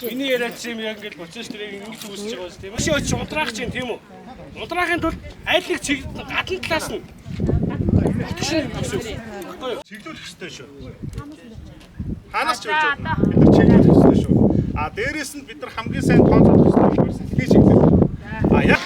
Миний яриад чинь яг ингэж буцааш тэрийг ингэж үүсэж байгаа юм тийм ээ. Ши очиж унтраах чинь тийм үү? Унтраахын тулд аль нэг чиг гадна талаас нь отгшин гэсэн үг. Баггүй юу? Чиглүүлэх ёстой шүү. Хаанаас ч байж болно. Бид нар чиглүүлэх ёстой шүү. А дээрэс нь бид нар хамгийн сайн тооцоолох ёстой болохоор салхи чиглэл. А яг